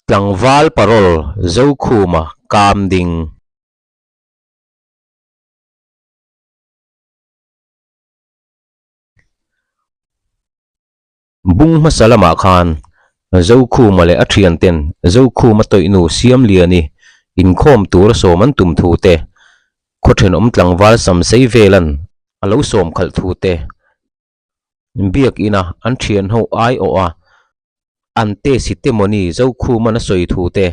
Tlangval parawl Zokhuma kam ding. Bung hmasa lamah khan Zokhuma leh a thianten Zokhuma tawihnu Siamliani inkhawm tura sawm an tum thu te, khaw thenawm tlangval Samsei velan a lo sawm khalh thu te, Biakina an thianho aiawh a, an tesi te mawni Zokhuman a sawi thu te,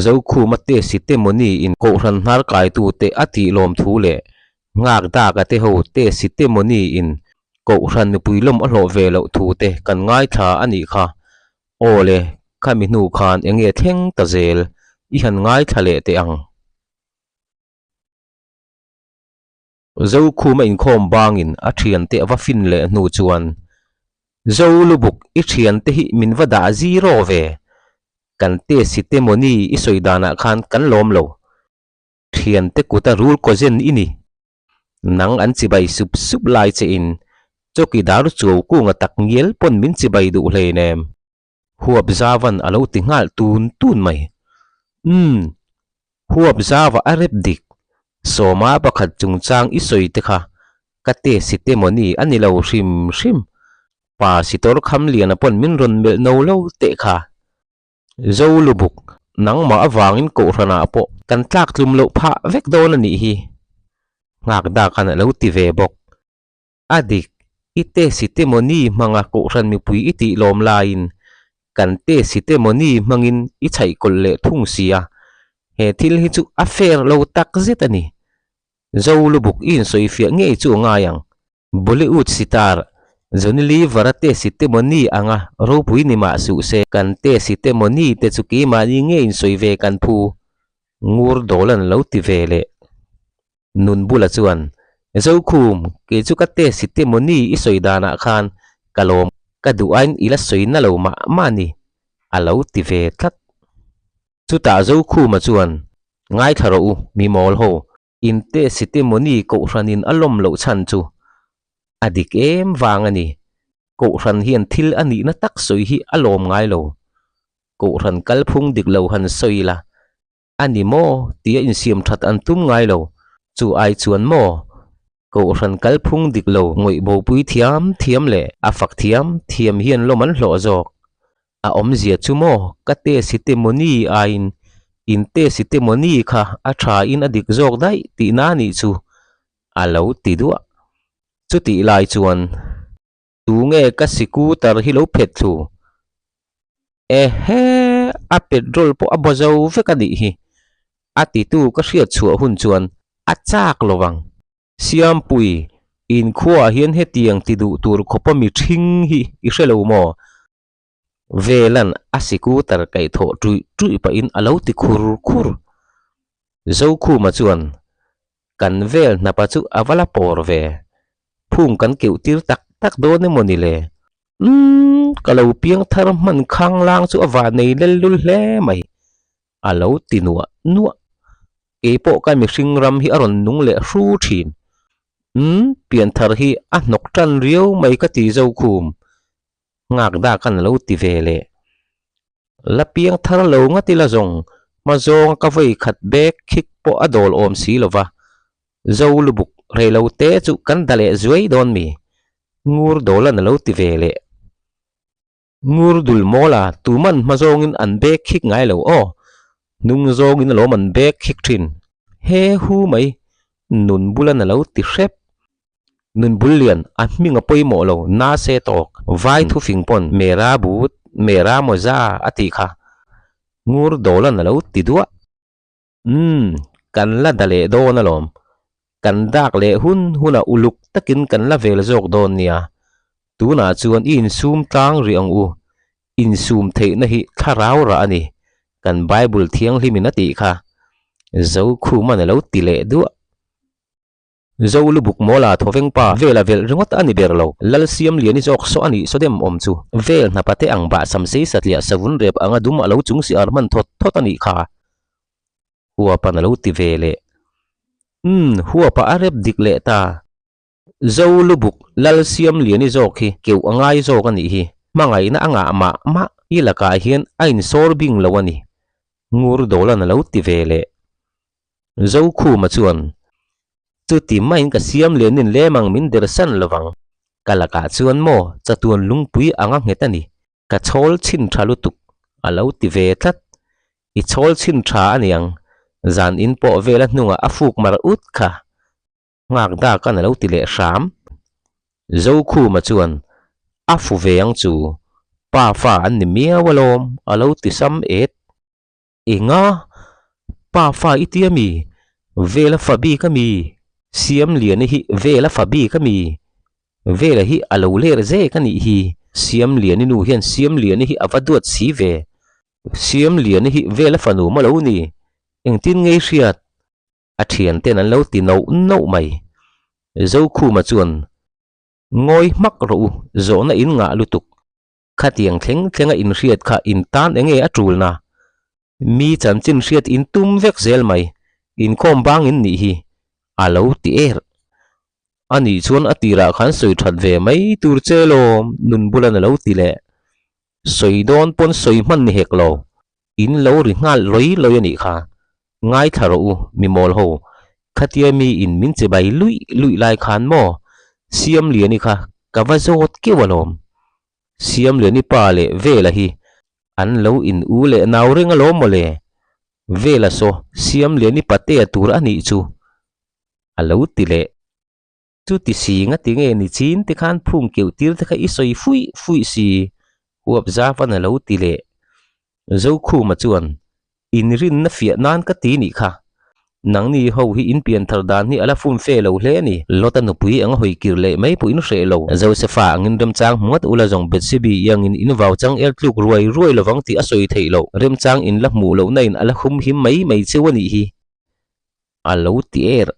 Zokhuma tesi te mawni in Kohhran hnar kaitu te a tih lawm thu leh Nghakdaka te ho tesi te mawni in Kohhran mipui lawm a hlawh ve loh thu te kan ngaithla a nih kha. Aw le, khami hnu khan enge thleng ta zel i han ngaithla leh teh ang. Zokhuma inkhawm bangin a thiante a va fin leh hnu chuan, Zo lubuk, i thiante hi min va dah zero ve. Kan tesi te mawni i sawi danah khan kan lawm lo. Thiante kuta rul kawzen i ni. Nang an chibai sup sup lai che in chawkidar chuau kunga tak ngial pawn min chibai duh hleinem. Huap Zavan a lo ti nghal tun tun mai. Umm, Huap Zava a rep dik. Sawma pakhat chungchang i sawi te kha ka te si te mawni a ni lo hrim hrim. Pa Sitor Khamliana pawn min rawn melh no lo teh kha. Zo lubuk, nangmah avangin Kohhranah pawh kan tlak tlum loh phah vek dawn a nih hi. Nghak dakan a lo ti ve bawk. A dik, i tesi te mawni hmanga Kohhran mipui i tih lawm laiin kan tesi te mawni hmangin i chhaih kawlh leh thung si a, he thil hi chu a fair lo tak zet a ni. Zo lubuk i insawifiah ngei chu a ngai ang. Bollywood sitar Johnny Lever-a tesi te mawni anga ropui ni mah suh se, kan tesi te mawni te chu keimahni nge insawi ve kan phu ngur dawl an lo ti ve leh. Nun bula chuan, Zokhum, kei chu ka test i te mawni i sawi danah khan ka lawm, ka duh aiin i la sawi na lo mah mah ni, a lo ti ve tlat. Chutah Zokhuma chuan, Ngaithla rawh u, mi mawl ho, in test i te mawni kohhranin a lawm loh chhan chu a dik em vang a ni. Kohhran hian thil a nihna tak sawi hi a lawm ngai lo. Kohhran kalphung dik lo han sawi la, A ni maw? tia insiam that an tum ngai lo. Chu ai chuan maw? Kohhran kalphung dik lo ngawih bopui thiam thiam leh a fak thiam thiam hian lawm an hlawh zawk. A awmzia chu maw? Ka tesi te mawni aiin in tesi te mawni kha a tha in a dik zawk daih tihna nih chu a lo ti duah. Chutih lai chuan. Tunge ka scooter hi lo phet thlu? Ehe, a petrol pawh a baw zo vek a nih hi. A titu ka hriat chhuah hun chuan a chak lo vang. Siampui, inkhuaah hian hetiang ti duh tur khawpa mi ṭhing hi i hre lo maw? Velan a scooter kaihthawh ṭuih ṭuih pahin a lo ti khur khur. Zokhuma chuan, Kan vel hnapa chu a va la pawr ve. Phung kan keuh tir tak tak dawn emaw ni le? Umm, ka lo piang thar hman khang lang chu a va nei lel lul hle mai. A lo ti nuah nuah. Keipawh ka mihring ram hi a rawn nung leh hru thin. Umm, pianthar hi a hnawk tan riau mai ka ti Zokhum. Nghak dak an lo ti ve leh. La piang thar lo ngat ila zawng, hma zawnga ka vawi khat bag khik pawh a dawl awm si lo va. Zo lubuk rei lo te chu kan da leh zuai dawn mi? Ngur dawlan a lo ti ve leh. Ngur dul mawl a, tuman hma zawngin an bag khik ngai lo aw. Hnung zawngin alawm an bag khik thin. He hu mai, nun bulan a lo ti hrep. Nun bul lian, a hming a pawimawh lo, na se tawk. Vai thufing pawn Mera but, Mera mawza a tih kha. Ngur dawlan a lo ti duah. Umm, kan la da leh dawn alawm. Kan dak leh hun hunah uluk takin kan la vel zawk dawn nia. Tunah chuan i insum tlang rih ang u. Insum theihna hi thlarau rah a ni. Kan Bible thianghlimin a tih kha. Zokhuman a lo ti leh duah. Zo lubuk mawla thawveng pa vela velh ringawt a ni ber lo. Lalsiam Liani zawk saw a nih saw dem awm chu. Vel hnapa te ang bah sam sei satliah savun rep anga dum a lo chung si ar hman thawt thawt a nih kha. Huapan a lo ti ve leh. Umm, huapa a rep dik leh ta. Zo lubuk Lalsiam Liani zawk hi keuh a ngai zawk a nih hi. Hmangaihna a ngah mah mah. I lakah hian a insawr bing lo a ni, Ngurdawla'n a lo ti ve leh. Zokhuma chuan, Chuti maiin ka siam lianin lem ang min dersan lovang. Ka lakah chuan maw chatuan lungpui anga nghet a ni. Ka chhawl chhin tha lutuk, a lo ti ve tlat. I chhawl chhin tha a niang, zan in pawh vela hnungah a fuk mar ut kha. Nghak dakan a lo ti leh hram. Zokhuma chuan, A fu ve ang chu, pa fa an ni miau alawm, a lo ti sam et. Enga? Pa fa i tia mi? Vela fa bik a mi? Siamliana hi Vela fa bik a mi? Vela hi a lo ler zek a nih hi. Siamliani nu hian Siamliani hi a va duat si ve. Siamliani hi Vela fanu maw lo ni? Engtin nge i hriat? A thianten an lo ti noh noh mai. Zokhuma chuan, Ngawi hmak rawh u, zawhna in ngah lutuk. Khatiang thleng thlenga inhriat kha in tan enge a tulna? Mi chanchin hriat in tum vek zel mai, inkhawm bang in nih hi, a lo ti er. Anih chuan a tirah khan sawi that ve mai tur che lawm, nun bulan a lo ti leh. Sawi dawn pawn sawi hman ni hek lo, in lo ri nghal lawi lawi a nih kha. Ngaithla rawh u, mi mawl ho, khatia mi in min che bai luih luih lai khan maw Siamliani kha ka va zawt keuh alawm. Siamliani pa leh Vela hi an lo in u leh nau reng alawm mawle. Vela saw Siamliani patea tur a nih chu a lo ti leh. Chuti si nga ti nge ni chin te khan phung keuh tir te kha i sawi fuih fuih si, huap zavan a lo ti leh. Zokhuma chuan, Inrinna fiah nan ka ti nih kha. Nangni ho hi in pianthar dan hi a la fum fe lo hle a ni. Lota nupui anga hawi kir leh mai pawh in hreh lo. Josefa angin remchang hmu ngat ula zawng Bethsebi iangin in vau chang el tluk ruai ruai lovang tih a sawi theih loh. Remchang in la hmuh lohna in a la hum him mai mai cheu a nih hi. A lo ti er.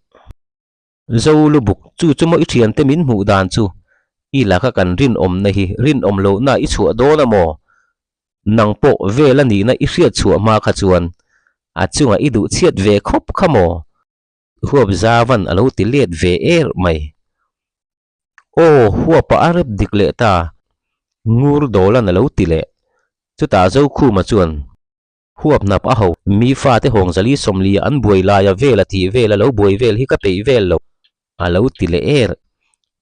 Zo lubuk, chu chu maw i thiante min hmuh dan chu? I laka kan rinawmna hi rinawm lohna i chhuah dawn a maw? Nang pawh vel a nihna i hriat chhuah hma kha chuan a chungah i duh chhiat ve khawp kha maw? Huap Zavan a lo ti let ve er mai. Aw, huapa a rep dik leh ta, Ngur Dawlan a lo ti leh. Chutah Zokhuma chuan. Huap hnap a ho. Mi fate hawng zali sawmli an buai laia vel a tih vel a lo buai vel hi ka peih vel lo, a lo ti leh er.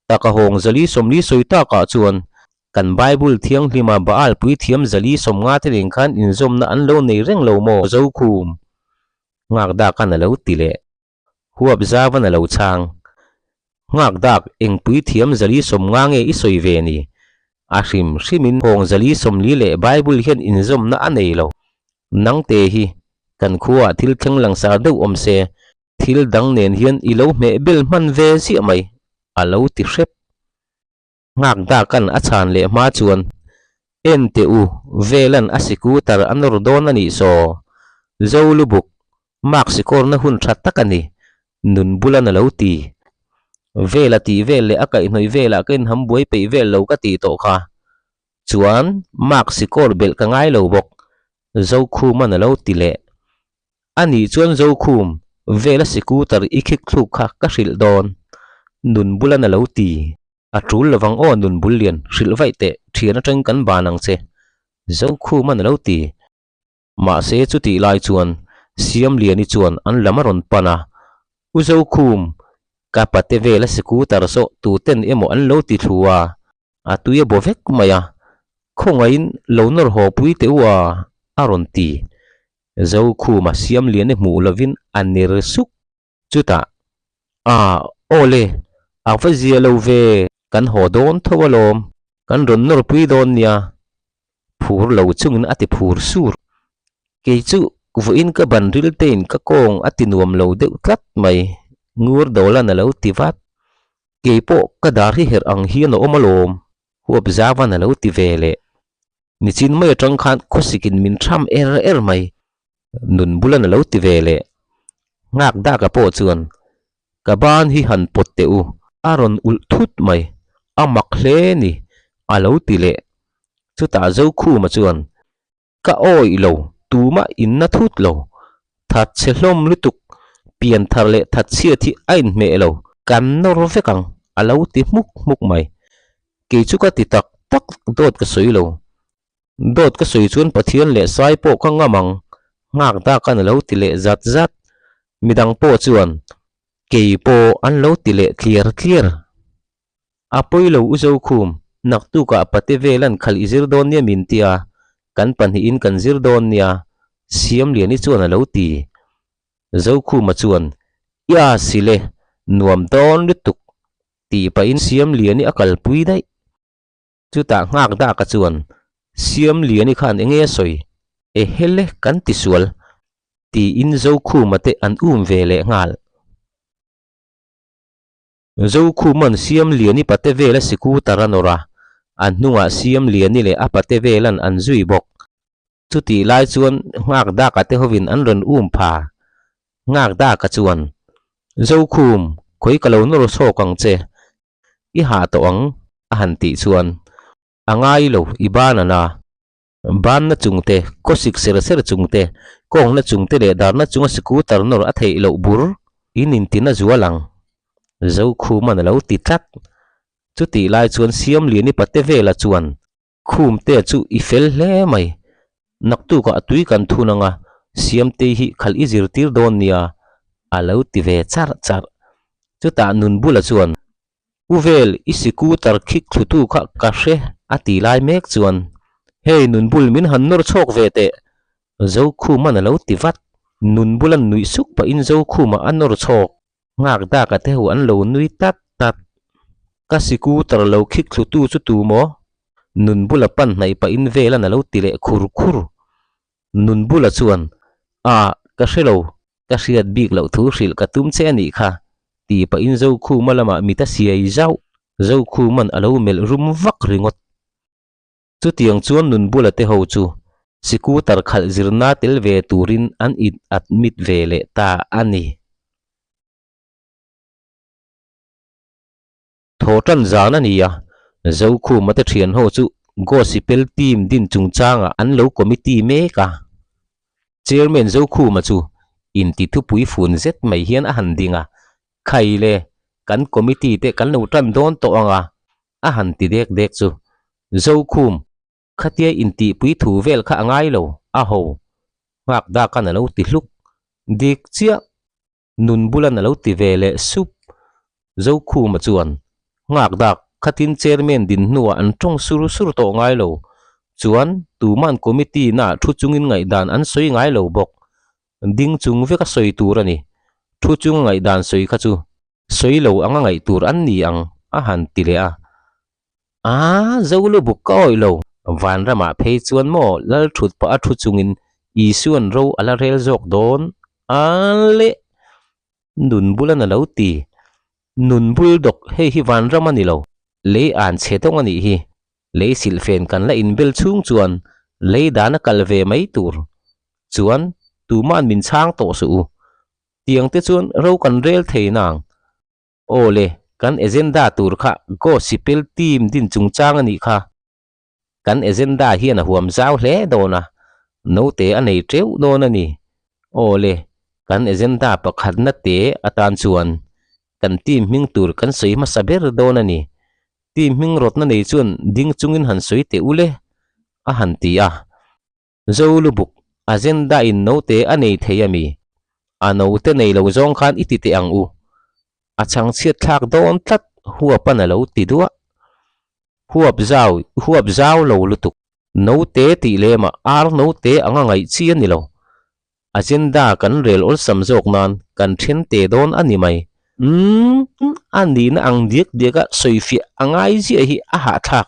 Taka hawng zali 40 sawi takah chuan kan Bible thianghlima Baal puithiam zali 50 te nen khan inzawmna an lo nei reng lo maw? Zokhum nghak dakan a lo ti leh. Huap zavan a lo chhang. Nghak dak eng puithiam 450 nge i sawi ve ni? A hrim hrimin hawng 440 leh Bible hian inzawmna a nei lo. Nangte hi kan khuaah thil thleng langsar deuh awm se, thil dang nen hian i lo hmeh bel hman ve ziah mai, a lo ti hrep. Nghak dakan a chhan leh hma chuan, En teh u, Velan a scooter a nawr dawn a nih saw. Zo lubuk, mark sikawrna hun tha tak a ni, nun bulan a lo ti. Vela tih vel leh a kaihhnawih velah ka inham buai peih vel lo ka tih tawh kha. Chuan, mark sikawr belh ka ngai lo bawk, Zokhuman a lo ti leh. A nih chuan Zokhum, vela scooter i khik thluk kha ka hrilh dawn, nun bulan a lo ti. A tul lovang aw nun bul lian, hrilh vaih teh, thian atangin kan ban ang che, Zokhuman a lo ti. Mahse chutih lai chuan Siamliani chuan an lam a rawn pan a, U Zokhum, ka pate vela scooter saw tuten emaw an lo ti thlu a, A tui a baw vek mai a, khawngaihin lo nawr haw pui teh u a, a rawn ti. Zokhuma Siamliani hmuh lovin a ner suk. Chutah, A, aw le, a va zia lo ve, kan haw dawn tho alawm, kan rawn nawr pui dawn nia, phur lo chungin a ti phur sur. Kei chu vawiin ka ban ril tein ka kawng a ti nuam lo deuh tlat mai, Ngur Dawlan a lo ti vat. Kei pawh ka dar hi herh ang hian a awm alawm, huap zavan a lo ti ve leh. Nichin mai atang khan khawsikin min tham er er mai, nun bulan a lo ti ve leh. Nghak daka pawh chuan, Ka ban hi han pawt teh u, a rawn ulh thut mai, a mak hle ni, a lo ti leh. Chutah Zokhuma chuan, Ka awih lo, tumah in na thut lo. That chhe hlawm lutuk, pian thar leh that chhiat hi a inhmeh lo, kan nawr vek ang, a lo ti hmuk hmuk mai. Kei chu ka ti tak tak dawt ka sawi lo. Dawt ka sawi chuan Pathian leh Sai pawh ka ngam ang, nghak dak an lo ti leh zat zat. Midang pawh chuan kei pawh an lo ti leh tliar tliar. A pawi lo u Zokhum, naktukah pate velan khalh i zir dawn nia min tia, kan pahnihin kan zir dawn nia, Siamliani chuan a lo ti. Zokhuma chuan, Ia sile, nuam dawn lutuk, tih pahin Siamliani a kalpui daih. Chutah nghak daka chuan, Siamliani khan enge a sawi? Ehele kan ti sual, tiin Zokhuma te an um ve leh nghal. Zokhuma'n Siamliani pate vela sikutar a nawr a, a hnungah Siamliani leh a pate velan an zui bawk. Chutih lai chuan nghak daka te hovin an rawn um pha. Nghak daka chuan, Zokhum, khawi ka lo nawr chhawk ang che, I hah tawh ang, a han tih chuan, A ngai lo, i ban a na. Banna chungte, khawsik ser ser chungte, kawngna chungte leh darna chunga scooter nawr a theih loh bur in intin a zual ang. Zokhuman a lo ti tlat. Chutih lai chuan Siamliani pate vela chuan, Khumte chu i fel hle mai. Naktukah tui kan thun anga Siamtei hi khalh i zirtir dawn nia, a lo ti ve charh charh. Chutah Nunbula chuan, U vel, i scooter khik thlutu kha ka hre a ti lai mek chuan, Hei Nunbul min han nawr chhawk ve teh, Zokhuman a lo ti vat. Nunbula'n nuih suk pahin Zokhuma a nawr chhawk. Nghak dak a te ho an lo nui tat tat. Ka scooter lo khik thlutu chu tu maw? Nun bula pan hnaih pahin velan a lo ti leh khur khur. Nun bula chuan, Ah, ka hre lo, ka hriat bik loh thu hrilh ka tum che a nih kha, ti pahin Zokhuma lamah mit a siai zauh. Zokhuman a lo melh rum vak ringawt. Chutiang chuan nun bula te ho chu scooter khalh zirna tel ve turin an in admit ve leh ta a ni. Thaw tan zan a ni a, Zokhuma te thian ho chu Gossipel team din chungchangah an lo committee mek a. Chairman Zokhuma chu inti thupui fun zet mai hian a han ding a, Khaile, kan committee te kan lo tan dawn tawh ang a, A han ti dek dek chu, Zokhum, khatia intihpui thu vel kha a ngai lo, a ho. Nghak dakan a lo ti hluk. Dik chiah, nun bulan a lo ti ve leh sup. Zokhuma chuan, Nghak dak, khatin chairman din hnuah an tawng sur sur tawh ngai lo. Chuan, tuman committee na thu chungin ngaihdan an sawi ngai lo bawk. Ding chung veka sawi tur a ni. Thu chunga ngaihdan sawi kha chu Sawi lo anga ngaih tur an ni ang, a han ti leh a. Aa, Zolu buk ka awih lo. Vanramah phei chuan maw lal thut pah a thu chungin Isuan ro a la rel zawk dawn a le. Nun bulan a lo ti. Nun bul dawk hei hi vanram a ni lo, lei an chhe tawng a nih hi. Lei silhfen kan la inbel chhung chuan lei dan a kal ve mai tur. Chuan tuma'n min chhang tawh suh u. Tiang te chuan ro kan rel thei nang. Aw le, kan agenda tur kha Gossipel team din chungchang a nih kha. Kan agenda hian a huam zau hle dawn a, note a nei teuh dawn a ni. Aw le, kan agenda pakhatna te atan chuan kan team hming tur kan sawi hmasa ber dawn a ni. Team hming rawtna nei chuan ding chungin han sawi teh u le, a han ti a. Zo lubuk, agenda in note a nei thei a mi? A note nei lo zawng khan i ti teh ang u. A chhang chhiat thlak dawn tlat huapan a lo ti duah. Huap zau, huap zau lo lutuk. Note tih lemah ar note anga ngaih chi a ni lo. Agenda kan rel awlsam zawk nan kan then te dawn a ni mai. Umm, a nihna ang diak diaka sawifiah a ngai ziah hi a hahthlak.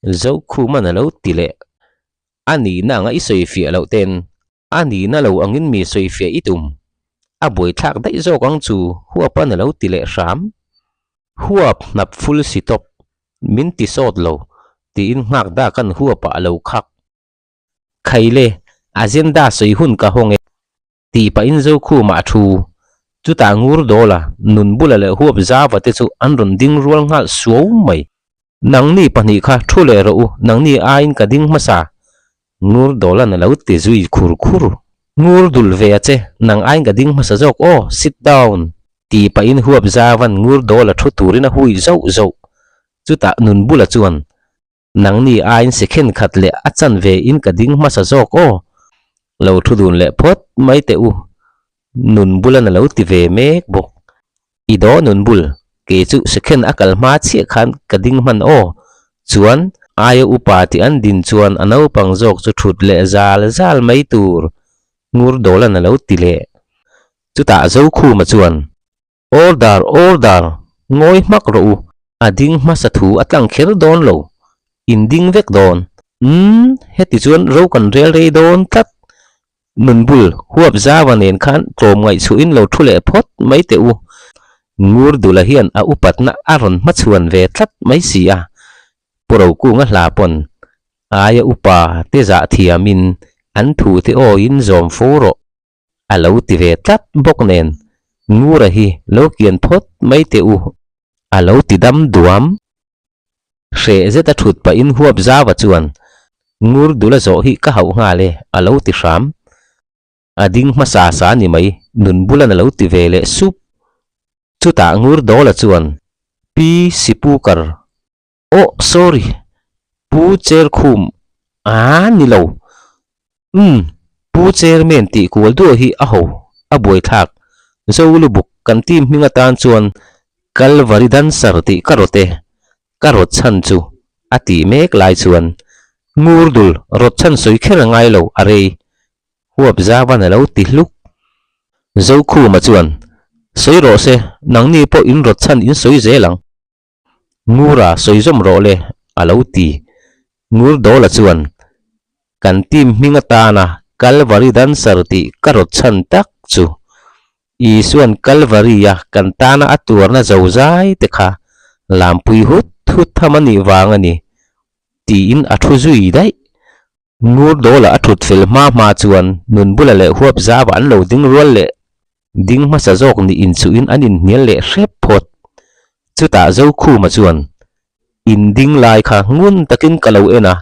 Zokhuman a lo ti leh. A nihna anga i sawifiah loh ten a nihna lo angin mi sawifiah i tum. A buaithlak daih zawk ang chu Huapan a lo ti leh hram. Huap hnap full si tawp, min ti sawt lo, tiin nghak dakan huapah a lo khak. Khaile, agenda sawi hun ka hawng e. Tih pahin Zokhumah a thu. Chutah ngur dawla nun bula leh huap zava te chu an rawn ding rual nghal suau mai. Nangni pahnih kha thu leh rawh u, nangni aiin ka ding hmasa. Ngur dawlan a lo ti zui khur khur. Ngur dul ve a che, nang aiin ka ding hmasa zawk aw, sit down. Tih pahin huap zavan ngur dawla thu turin a hui zauh zauh. Chutah nun bula chuan. Nangni aiin second khat leh a chanve in ka ding hmasa zawk aw. Lo thu dun leh phawt mai teh u. Nun bulan a lo ti ve mek bawk. I daw nun bul, kei chu second a kal hma chiah khan ka ding hman aw. Chuan, aia upa tih an din chuan a naupang zawk chu thut leh zal zal mai tur ngur dawlan a lo ti leh. Chutah Zokhuma chuan, Order, order, ngawi hmak rawh u, a ding hmasa thu a tlang kher dawn lo, in ding vek dawn. Umm, heti chuan ro kan rel rei dawn tlat. Nun bul huap zava nen khan tlawm ngaihchhuahin lo thu leh phawt mai teh u. Ngur Dula hian a upatna a rawn hmachhuan ve tlat mai si a. Pu Rokunga hla pawn aia upa te zah thiamin an thu te awiin zawm fo rawh a lo ti ve tlat bawk nen Ngura hi lo kian phawt mai teh u a lo ti dam duam. Hreh zet a thut pahin huap zava chuan, Ngur dula zawh hi ka hauh nghal e, a lo ti hram. A ding hmasa sa ni mai, nun bulan a lo ti ve leh sup. Chutah Ngur dawla chuan, Pi Sipukar, Oh sorry, Pu Cherkhum, aa ni lo. Umm, Pu Chairman tih kual duah hi a ho, a buaithlak. Zolubuk kan team hming atan chuan Kalvari Dancer tih ka rawt e, ka rawt chhan chu a tih mek lai chuan Ngurdul rawt chhan sawi kher a ngai lo a rei huap zavan a lo ti hluk. Zokhuma chuan, Sawi rawh se, nangni pawh in rawt chhan in sawi zel ang. Ngura sawi zawm rawh le, a lo ti. Ngur Dawla chuan, Kan team hming atana Kalvari Dancer tih ka rawt chhan tak chu Isuan Kalvari-a kan tana a tuarna zozai te kha lampui hut hut tham a nih vang a ni, tiin a thu zui daih. Ngur Dawla a thut fel hma hma chuan nun bula leh huap zava an lo ding rual leh ding hmasa zawk nih inchuhin an inhnial leh hrep phawt. Chutah Zokhuma chuan, In ding lai kha ngun takin ka lo en a,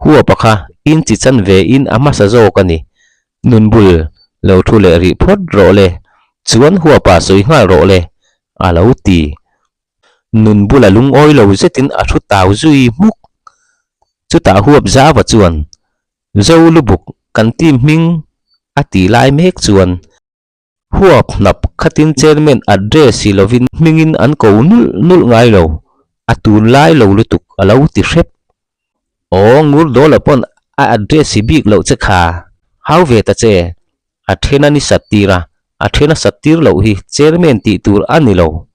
huapa kha in chi chan ve in a hmasa zawk a ni. Nun bul lo thu leh rih phawt rawh le, chuan huapa sawi nghal rawh le, a lo ti. Nun bula lungawi lo zetin a thu tau zui hmuk. Chutah huap zava chuan, Zo lubuk kan team hming a ti lai mek chuan, Huap hnap khatin chairman address si lovin hmingin an ko nulh nulh ngai lo, a tun lai lo lutuk a lo ti hrep. Aw ngur dawla pawn a address si bik loh che kha, hau ve ta che, a then a ni sat tir a, a then a sat tir loh hi chairman tih tur a ni lo,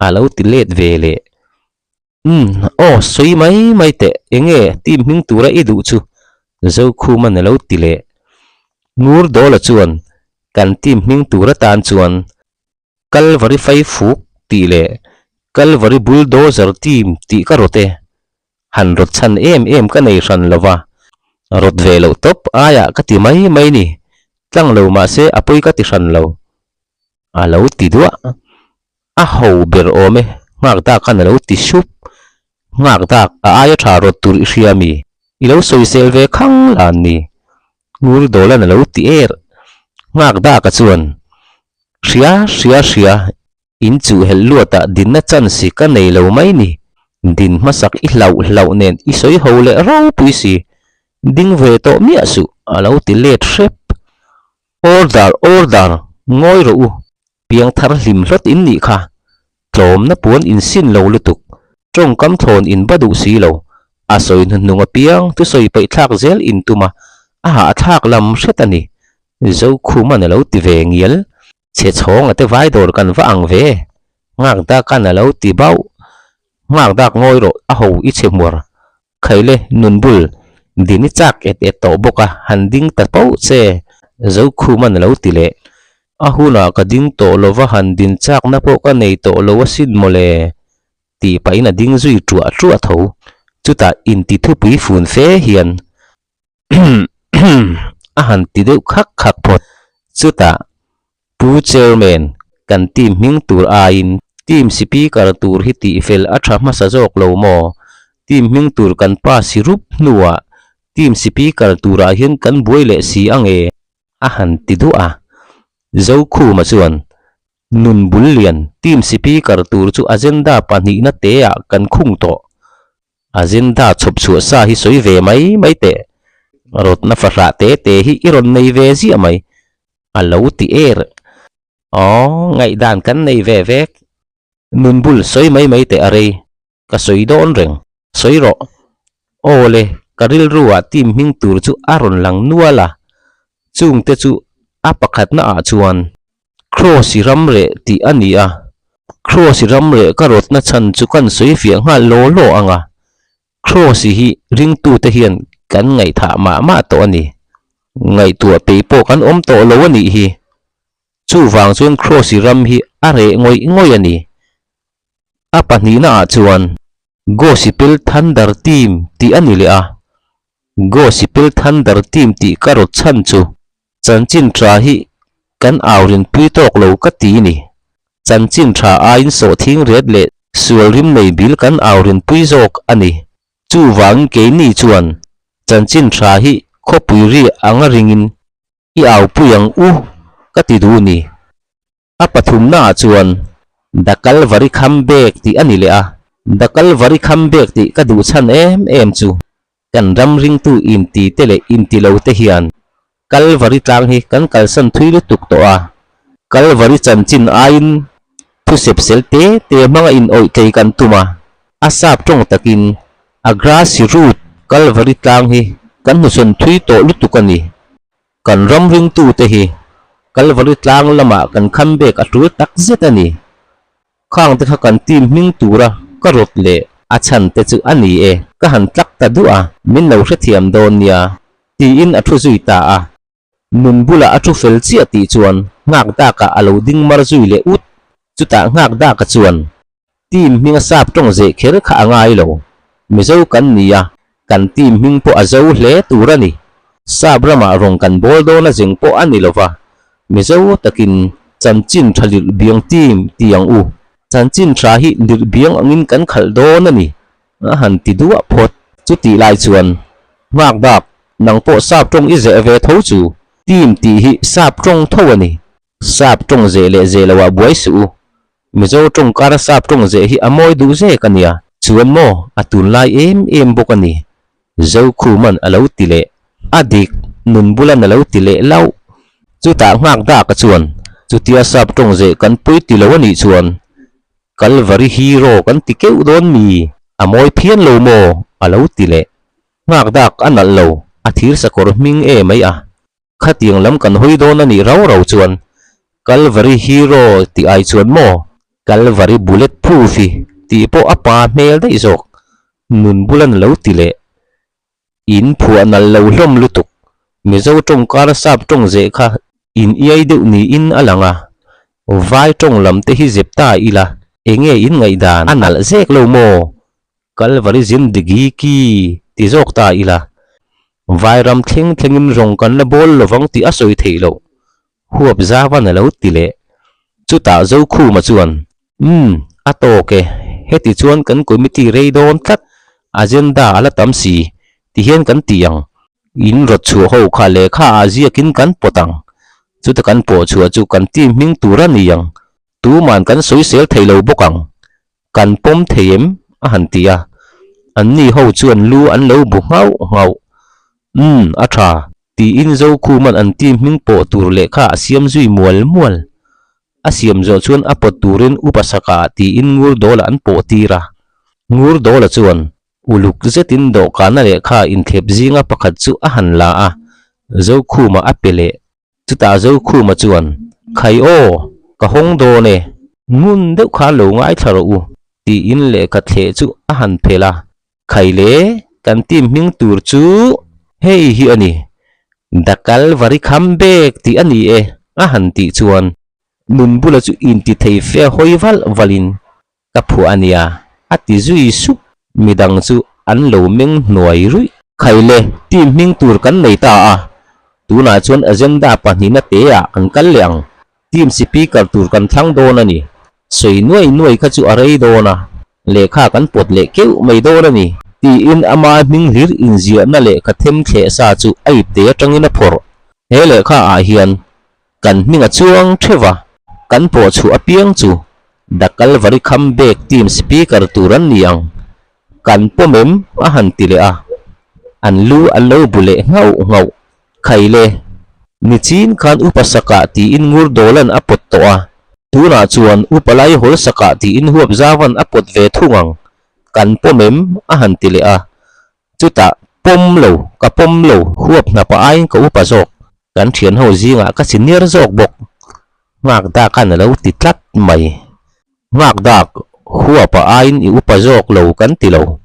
a lo ti let ve leh. Umm, aw sawi mai mai teh, enge team hming tura i duh chu? Zokhuman a lo ti leh. Ngur Dawla chuan kan team hming tur atan chuan Kalvari Faifuk tih leh Kalvari Bulldozer team tih ka rawt e. Han rawt chhan em em ka nei hran lo va, rawt ve loh tawp aiah ka ti mai mai ni, tlang lo mahse a pawi ka ti hran lo, a lo ti duah. A ho ber awm e, nghak dak khan a lo ti sup. Nghak dak, a aia tha rawt tur i hria mi? I lo sawisel ve khang lan ni. Ngur Dawlan a lo ti er. Nghak dak a chuan, Hria, hria, hria, in chuh helh luatah dinna chance ka nei lo mai ni. Din hmasak i hlauh hlauh nen i sawi ho leh ropui si. Ding ve tawh miah suh, a lo ti let hrep. Order, order, ngawi rawh u. Piangthar hlim hlawt in nih kha. Tlawmna puan in sin lo lutuk. Tawngkam thlawn in ba duh si lo. A sawi hnuhnung apiang thusawi paih thlak zel in tum a, a hahthlak lam hret a ni. Zokhuman a lo ti ve ngial. Chhe chhawng a te vai dawr kan va ang ve. Nghak dakan a lo ti bauh. Nghak dak ngawi rawh a ho i chhe hmuar. Khaile nun bul din i chak et et tawh bawk a, han ding ta pauh che, Zokhuman a lo ti leh. A hunah ka ding tawh lo va, han din chakna pawh ka nei tawh lo asin mawle, tih pahin a ding zui ṭuah ṭuah tho. Chutah inti thupui fun fe hian a han ti deuh khak khak phawt. Chutah Pu Chairman, kan team hming tur aiin team speaker tur hi tihfel a tha hmasa zawk lo maw? Team hming tur kan pass hi rup hnuah team speaker turah hian kan buai leh si ange? A han ti duah a. Zokhuma chuan, Nun bul lian, team speaker tur chu agenda pahnihna teah kan khung tawh. Agenda chhawp chhuah sa hi sawi ve mai mai teh. Rawtna fahrah te te hi i rawn nei ve ziah mai. A lo ti er. Aw, ngaihdan kan nei ve vek. Nun bul sawi mai mai teh a rei. Ka sawi dawn reng. Sawi rawh. Aw le, ka rilru ah team hming tur chu a rawn lang nual a. Chungte chu a pakhatna ah chuan Kross i ram reh tih a ni a. Kross i ram reh ka rawtna chhan chu kan sawi fiah nghal law law ang a. Kross i hi ringtute hian kan ngaihthah mah mah tawh a ni. Ngaihtuah pei pawh kan awm tawh lo a nih hi. Chuvang chuan Kross i ram hi a reh ngawih ngawih a ni. A pahnihna ah chuan Gossipel Thunder Team tih a ni leh a. Gossipel Thunder Team tih ka rawt chhan chu Chanchin tha hi kan au rinpui tawk lo ka ti ni. Chanchin tha aiin sawhthing ret leh sual rim nei bil kan au rinpui zawk a ni. Chuvangin keini chuan chanchin tha hi khawpui ri anga ringin i aupui ang u ka ti duh ni. A pathumnaah chuan The Calvary Comeback tih a ni leh a. The Calvary Comeback tih ka duh chhan em em chu kan ram ringtu inti te leh inti lo te hian Calvary tlang hi kan kalsan thui lutuk tawh a. Calvary chanchin aiin thu sepsel te te hmanga in awih thei kan tum a. A sap tawng takin a grassy root Calvary tlang hi kan hnuchhawn thui tawh lutuk a ni. Kan ram ringtute hi Kalvari tlang lamah kan khambek a tul tak zet a ni. Khang te kha kan team hming tura ka rawt leh a chhan te chu a ni e, ka han tlak ta duah a, min lo hrethiam dawn nia, tiin a thu zui ta a. Nun bulah a thu fel chiah tih chuan nghak dakah a lo ding mar zui leh ut. Chutah nghak daka chuan Team hming a sap tawng zeh kher kha a ngai lo. Mizo kan ni a, kan team hming pawh a zo hle tur a ni. Sap ramah rawng kan bawl dawn a zeng pawh a ni lo va. Mizo takin chanchin tha lirh biang team ti ang u. Chanchin tha hi lirh biang angin kan khalh dawn a ni. A han ti duah phawt. Chutih lai chuan, Nghak dak, nang pawh sap tawng i zeh ve tho chu. Team tih hi sap tawng tho a ni. Sap tawng zeh leh zeh loah buai suh u. Mizo tawng kara sap tawng zeh hi a mawi duh zek a nia. Chuan maw, a tunlai em em bawk a ni. Zokhuman a lo ti leh. A dik, nun bulan a lo ti leh lauh. Chutah nghak daka chuan, chutia sap tawng zeh kan pui ti lo a nih chuan, Kalvari hero kan ti keuh dawn mi? A mawi phian lo maw? a lo ti leh. Nghak dak a nalh lo, a thir sakawr hming e mai a. Khatiang lam kan hawi dawn a nih rau rau chuan Calvary Hero tih ai chuan maw Calvary Bullet Proof i tih pawh a pa hmel daih zawk nun bulan a lo ti leh. In phuah nalh lo hlawm lutuk. Mizo tawng kar sap tawng zeh kha in iai deuh niin a lang a. Vai tawng lam te hi zep ta ila enge in ngaihdan a nalh zek lo maw? Kalvari zindagi ki ti zawk ta ila, Vairam thleng thlengin rawng kan la bawl lovang tih a sawi theih loh, huap zavan a lo ti leh. Chutah Zokhuma chuan, Umm, a tawk e, heti chuan kan committee rei dawn tlat, agenda a la tam si, tihian kan ti ang, in rawt chhuah ho kha lehkha ah ziakin kan pawt ang, chuta kan pawh chhuah chu kan team hming tur a ni ang, tuman kan sawisel thei lo bawk ang, Kan pawm thei em? a han ti a. Anni ho chuan lu an lo bu nghauh nghauh. Umm, a tha, tiin Zokhuman an team hming pawh tur lehkha a siam zui mual mual. A siam zawh chuan a pawt turin Upa Saka tiin Ngurdawla an pawh tir a. Ngurdawla chuan uluk zetin dawhkana lehkha inthlep zinga pakhat chu a han la a, Zokhuma a pe leh. Chutah Zokhuma chuan, Khai aw, ka hawng dawn e, ngun deuh kha lo ngaithla rawh u, tiin lehkha thleh chu a han phelh a. Khai le, kan team hming tur chu hei hi a ni, The Calvary Comeback tih a ni e, a han tih chuan Nunbula chu inti thei fe hawi valh valhin Ka phuah a nia, a ti zui sup. Midang chu an lo meng hnuai ruih. Khaile, team hming tur kan nei ta a, tunah chuan agenda pahnihna te ah kan kal leh ang. Team speaker tur kan thlang dawn a ni. Sawi nuai nuai kha chu a rei dawn a, lehkha kan pawt leh keuh mai dawn a ni, tiin ama hming hlir inziahna lehkha them thleh sa chu a ipte atangin a phawrh. He lehkha ah hian Kan hming a chuang theuh a, kan pawh chhuah apiang chu The Calvary Comeback Team Speaker tur an ni ang. Kan pawm em? a han ti leh a. An lu an lo bu leh nghauh nghauh. Khai le, nichin khan upa sakah tiin ngur dawlan a pawt tawh a, tunah chuan upa lai hawl sakah tiin huap zauvan a pawt ve thung ang. Kan pawm em? a han ti leh a. Chutah, Pawm lo, ka pawm lo, huap hnapa aiin ka upa zawk. Kan thianho zingah ka senior zawk bawk. Nghak dakan a lo ti tlat mai. Nghak dak, huapa aiin i upa zawk lo kan ti lo.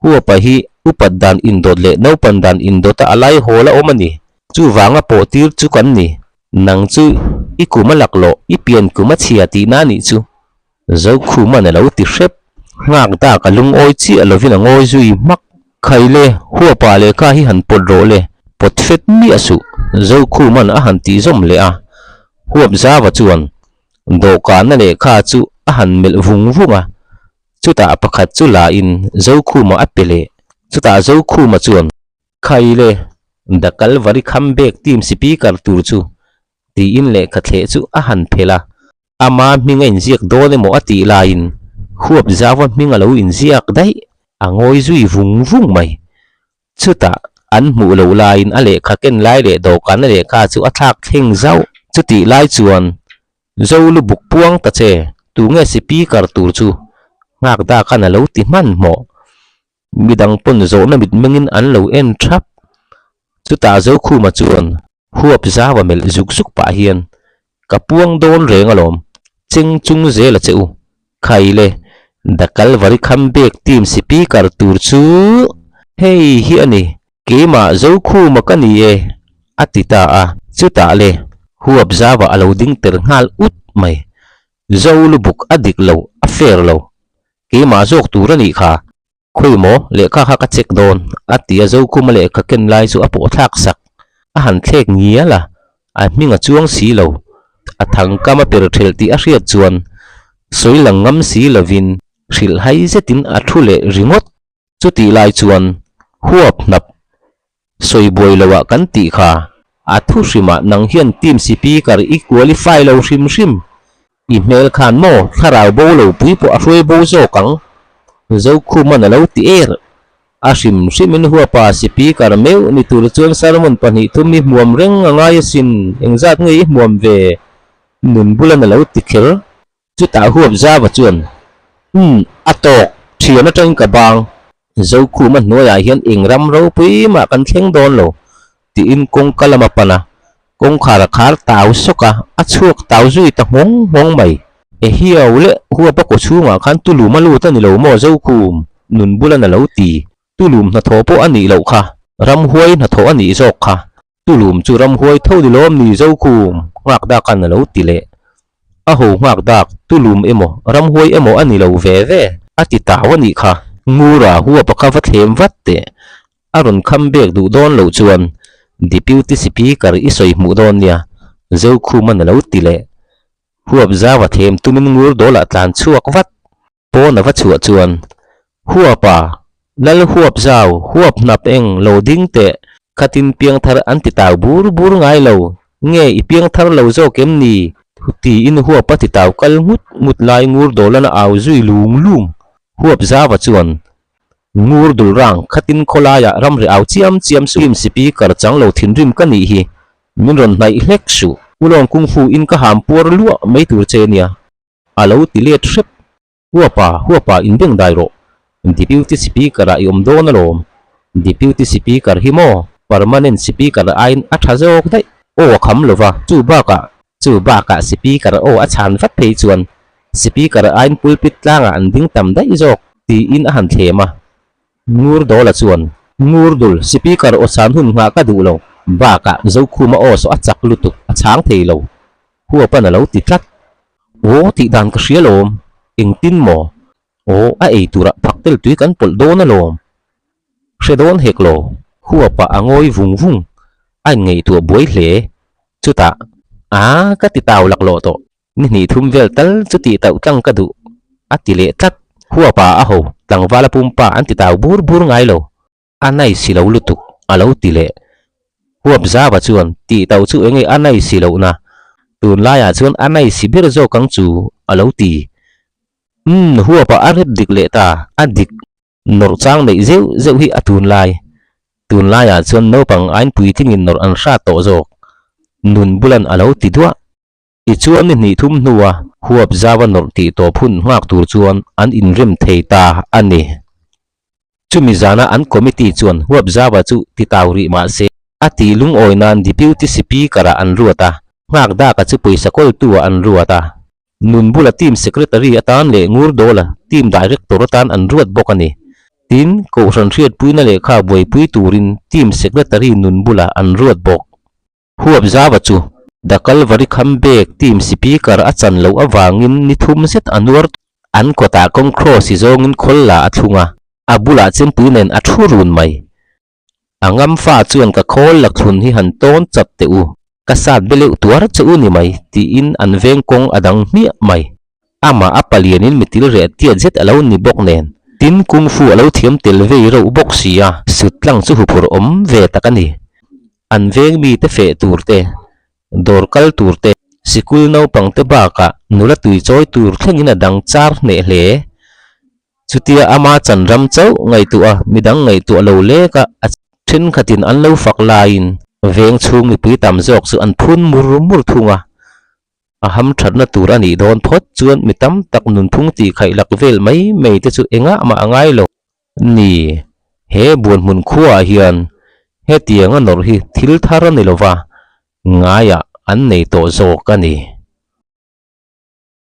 Huapa hi upat dan indawt leh naupan dan indawta a lai hawl a awm a ni. Chuvanga pawh tir chu kan ni. Nang chu i kum a laklawh, i pian kum a chhia tihna a nih chu. Zokhuman a lo ti hrep. Nghak dak a lungawi chiah lovin a ngawi zui hmak. Khai le, huapa lehkha hi han pawt rawh le, pawt fet miah suh, Zokhuman a han tih zawm leh a. Huap zava chuan dawhkanna lehkha chu a han melh vung vung a, chutah pakhat chu la in Zokhuma a pe leh. Chutah Zokhuma chuan, Khai le, The Calvary Comeback Team Speaker tur chu, tiin lehkha thleh chu a han phelh a. Ama hming a inziak dawn emaw a tih laiin huap zauva hming a lo inziak daih, a ngawi zui vung vung mai. Chutah an hmuh loh laiin a lehkha ken lai leh dawhkan a lehkha chu a thlak thleng zauh. Chutih lai chuan Zo lu buk puang ta che, tunge speaker tur chu nghak dakan a lo ti hmanhmawh. Midang pawn zawhna mitmengin an lo en thap. Chutah Zokhuma chuan huap zau a melh zuk zuk pah hian, Ka puang dawn reng alawm, cheng chung zel a che u. Khai le, The Calvary Comeback Team Speaker tur chu hei hi a ni, keimah Zokhuma ka ni e, a ti ta a. Chutah le, huap zauah a lo ding tel nghal ut mai. Zo lubuk a dik lo, a fair lo. Keimah zawk tur a nih kha. Khawi maw, lehkha kha ka check dawn, a ti a Zokhuma lehkha ken lai chu a pawh thlak sak. A han thlek ngial a, a hming a chuang si lo. A thangkam a per thelh tih a hriat chuan sawi lang ngam si lovin hrilh hai zetin a thu leh ringawt. Chutih lai chuan huap hnap sawi buai lo ah kan tih kha a thu hrimah nang hian team speaker i qualify lo hrim hrim. I hmel khan maw thlarau bo lo pui pawh a hruai bo zawk ang. Zokhuman a lo ti er. A hrim hrimin huapa speaker meuh ni tur chuan sermon pahnih thum i hmuam reng a ngai asin, engzat nge i hmuam ve? Nun bulan a lo ti kher. Chutah huap zava chuan, Umm, a tawk, thian atangin ka bang. Zokhuma hnuaiah hian eng ram ropui mah kan thleng dawn lo, tiin kawngka lam a pan a. Kawngkhar a khar tau sawk a, a chhuak tau zui ta nghawng nghawng mai. E hiau le, huap a kaw chhungah khan tulum a lut a ni lo maw Zokhum? Nun bulan a lo ti. Tulum hnathawh pawh a nih loh kha, ramhuai hnathawh a nih zawk kha. Tulum chu ramhuai tho ni lawm ni Zokhum? Nghak dakan a lo ti leh. A ho nghak dak, Tulum emaw, ramhuai emaw a ni lo ve ve. A ti tau a nih kha. Ngura huap a kha va thlem vat teh. A rawn kham bek duh dawn loh chuan Deputy Speaker i sawi hmuh dawn nia, Zokhuman a lo ti leh. Huap zau a thlem tumin ngur dawlah tlan chhuak vat. Pawn a va chhuah chuan, Huapa, Lal huap zau, huap hnap eng lo ding teh, khatin piangthar an ti tau bur bur ngai lo, nge i piangthar lo zawk em ni? Tiin huapa ti tau kal ngut ngut lai ngur dawlan a au zui lung lung. Huap zauva chuan, Ngur dul rang, khatin khawlaiah ramri au chiam chiam suh, Kim Speaker chang lo thinrim ka nih hi, min rawn hnaih hlek suh, Ulawng Kungfu in ka ham puar luah mai tur che nia. A lo ti let hrep. Huapa, huapa inbeng dai rawh. Deputy Speaker ah i awm dawn alawm. Deputy Speaker hi maw Permanent Speaker aiin a tha zawk daih. Aw a kham lova, chu bakah, chu bakah Speaker aw a chhan vat phei chuan Speaker aiin pulpit tlangah an ding tam daih zawk, tiin a han thlem a. Ngur Dawla chuan, Ngur dul, Speaker aw chhan hun nghah ka duh lo. Bakah Zokhuma aw saw a chak lutuk, a chhang thei lo. Huapan a lo ti tlat. Aw tih dan ka hria lawm, engtin maw? Aw a ei turah phak tel tui kan pawlh dawn alawm. Hre dawn hek lo, huapa a ngawi vung vung, a inngaihtuah buai hle. Chutah, A ka ti tau laklawh tawh, ni hnih thum vel tal chu tih tauh tlang ka duh, a ti leh tlat. Huapa a ho, tlangvala pumpa an ti tau bur bur ngai lo. A nai si lo lutuk, a lo ti leh. Huap zava chuan, Tih tauh chu enge a nai si lohna? Tunlaiah chuan a nai si ber zawk ang chu, a lo ti. Umm, huapa a rep dik leh ta, a dik. Nawrh chang neih zeuh zeuh hi a tunlai. Tunlaiah chuan naupang ain puitlingin nawrh an hrat tawh zawk. Nun bulan a lo ti duah. Tichuan ni hnih thum hnua huap zau a nawrh tih tawp hun nghak tur chuan an inrem thei ta a ni. Chumi zana an committee chuan huap zaua chu ti tau rih mah se, a tih lungawi nan Deputy Speaker-ah an ruat a, nghak daka chu pawisa kawltu-ah an ruat a. Nun bula team secretary atan leh Ngur Dawla team director atan an ruat bawk a ni. Tin, Kohhran hriatpuina lehkha buaipui turin team secretary nun bula an ruat bawk. Huap zaua chu The Calvary Khambek team speaker a chan loh avangin ni thum zet a nuar an kawtah kawng cross hi zawngin khawl la a thlung a, a bulah chempui nen a thu run mai. A ngam fa chuan ka khawl la thlun hi han tawn chat teh u, ka sat be leuh tuar che u ni mai tiin an veng kawng a dang hmiah mai. Amah a palianin mitil reh tiat zet a lo ni bawk nen, tin kung fu a lo thiam tel vei reuh bawk si a, sut tlang chu huphurh awm ve tak a ni. An veng mite feh tur te, dawr kal tur te, sikul naupang te bakah nula tui chawi tur thlengin a dang char hneh hle. Chutia ama chan ram chauh ngaihtuah a, midang ngaihtuah lo lek a, a thenkhatin an lo fak laiin veng chhung mipui tam zawk chu an phun mur mur thung a. A hamthatna tur a nih dawn phawt chuan mi tam tak nunphung tih khaih lak vel mai mai te chu engah mah a ngai lo. Ni, he buanhmun khuaah hian hetiang a nawrh hi thil thar a ni lova, ngaiah an nei tawh zawk a ni.